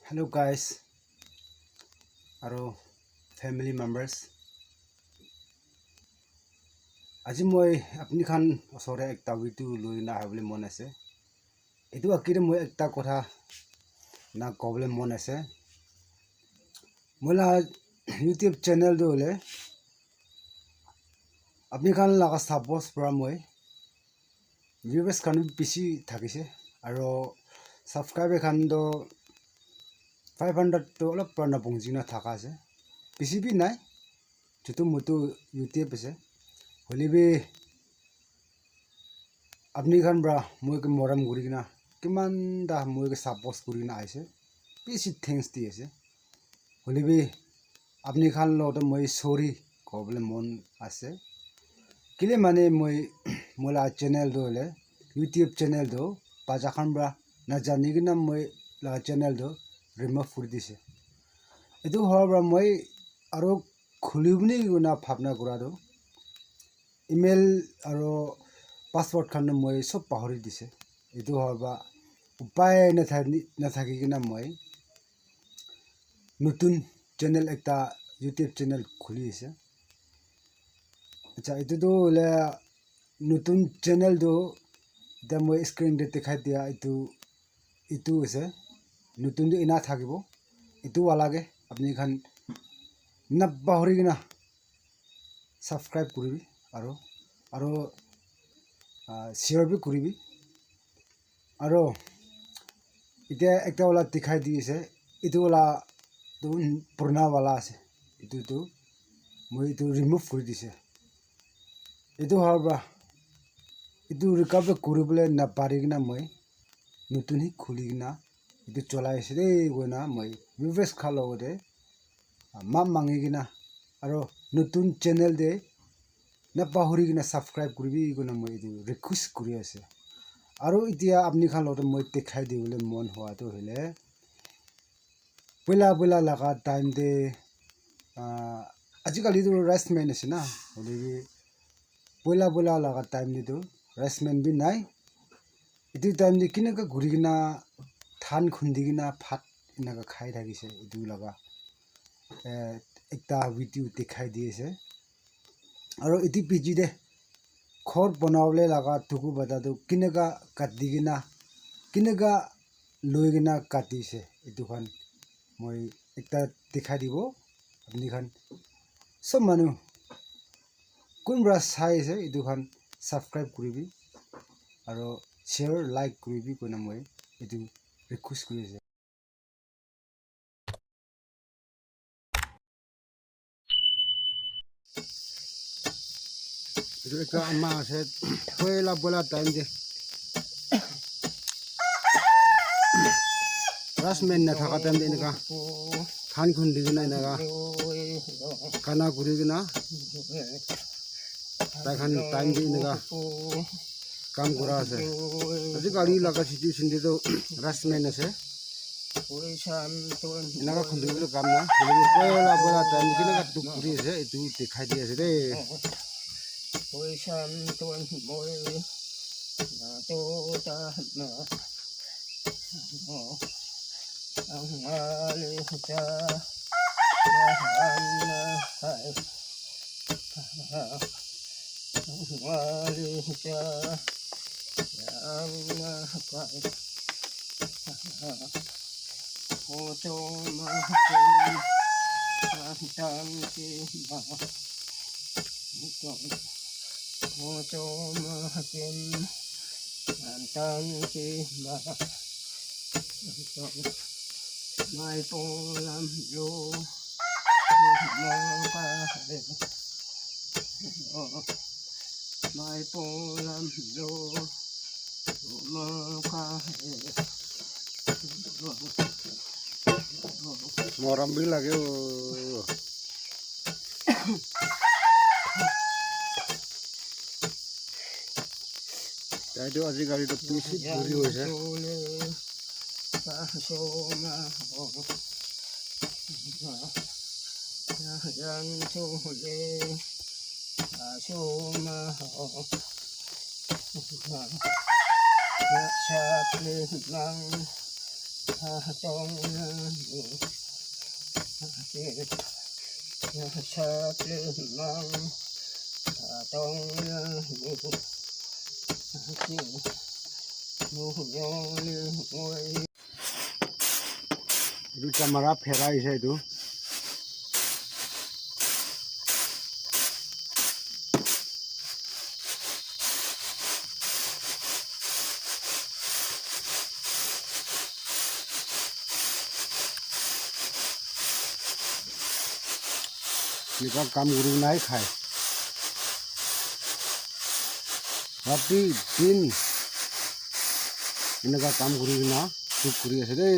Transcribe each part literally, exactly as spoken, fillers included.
Hello guys, aro family members, aji moi apni khan osor te ekta video loi na ahibole mon ase. Etu agete moi ekta kotha na kobole mon ase. Moi la YouTube channel tu hoile apni khan laga support para moi viewers khan bi bishi thakise, aro subscriber khan toh five hundred toh olop pura na pongji na thaka ase, bishi bi nai, chutu mutu YouTube ase, hoile bi apni khan para moi ke morom kuri kena kiman ta moi ke support kuri kena aise, bishi thanks di ase. Hoile bi apni khan lo toh moi sorry kobole mon ase. Kile mane moi, moi la channel toh hoile, YouTube channel toh bacha khan para na jani kena moi la channel toh remove kuri dise. Etu howa para moi aro khuli bole kena bhabna kura toh email aro password khan toh moi sob pahori dise. Etu howa para upai nathaki, nathaki kena moi notun channel ekta, YouTube channel khuli ase. Acha, etu tu hoile notun channel tu, eta moi screen te dikhai dia etu, etu ase. Notun tu ena thakibo. Etu wala ke apni khan na pahori kena subscribe kuribi aro, aro, ah, share bi kuribi. Aro etia ekta wala dikhai di ase, etu wala tu purana wala ase, etu tu moi etu remove kuri dise. Etu howa para etu recover kuri bole na pari kena moi notun hi khuli kena etu cholai ase de koina moi viewers khan logote map mangi kena aro notun channel te na pahori kena subscribe kuribi koina moi etu request kuri ase. Aro etia apni khan logote moi dikhai dibole mon howa tu hoile, poila poila laga time te, ah, ajikali tu rice man ase na, hoile bi poila poila laga time te tu rice man bi nai. Etu time te kineka kuri kena dhan khundi kena bhat eneka khai thakise etu laga, eh, ekta video dikhai di ase. Aro etu piche te ghor banabole laga tuku bata tu kineka kati kena, kineka loi kena katise, etu khan moi ekta dikhai dibo apni khan. Sob manu kunba sai ase etu khan subscribe kuribi aro share, like kuribi koina moi etu request kuri ase. Etu ekta ama ase, poila poila time te rice man na thaka time te eneka dhan khundi kena eneka gana kuri kena tai khan time te eneka kam kura ase. Ajikali laga situation te toh rice man ase. Eneka khundi bole kam na. Hoile bi poila poila time te kineka dukh kuri ase, etu dikhai di ase de. Morom bi lage o. Tai tu ajikali tu bishi buri hoise. Etu camera pherai ase etu. Eneka kam kuri kena he khai. Rati din eneka kam kuri kena dukh kuri ase de.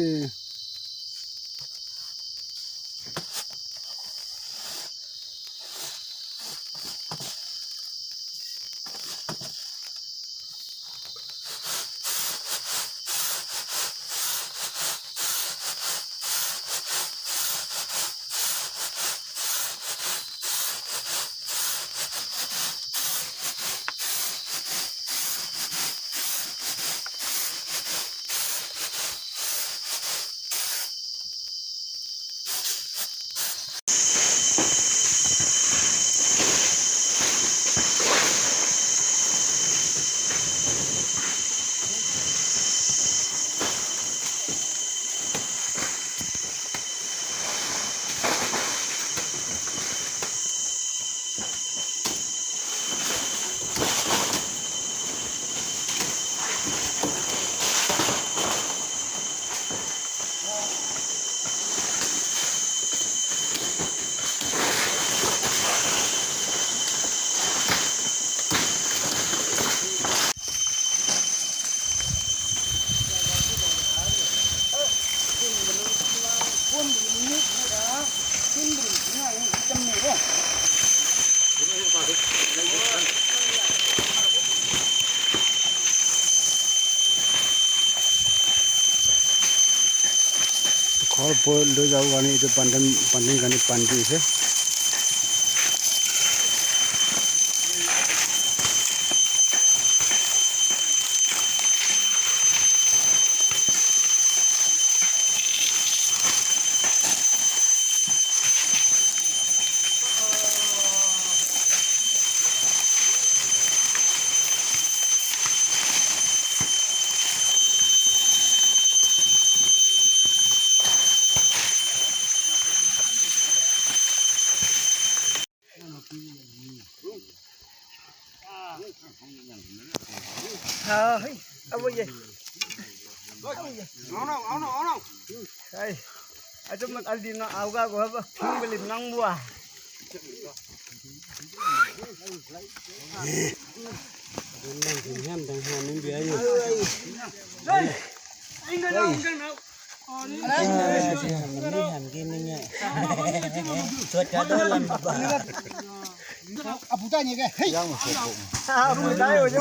Ghor boil loi jabo karne etu bandhan, bandhan karne bandi ase. Ah, hey, abo ye. Abo ye. Hai. Ato mat aldi na auga go haba. Nang beli nang bua. Hey. Abu tai ni ke. Hey. Abu tai ni ke.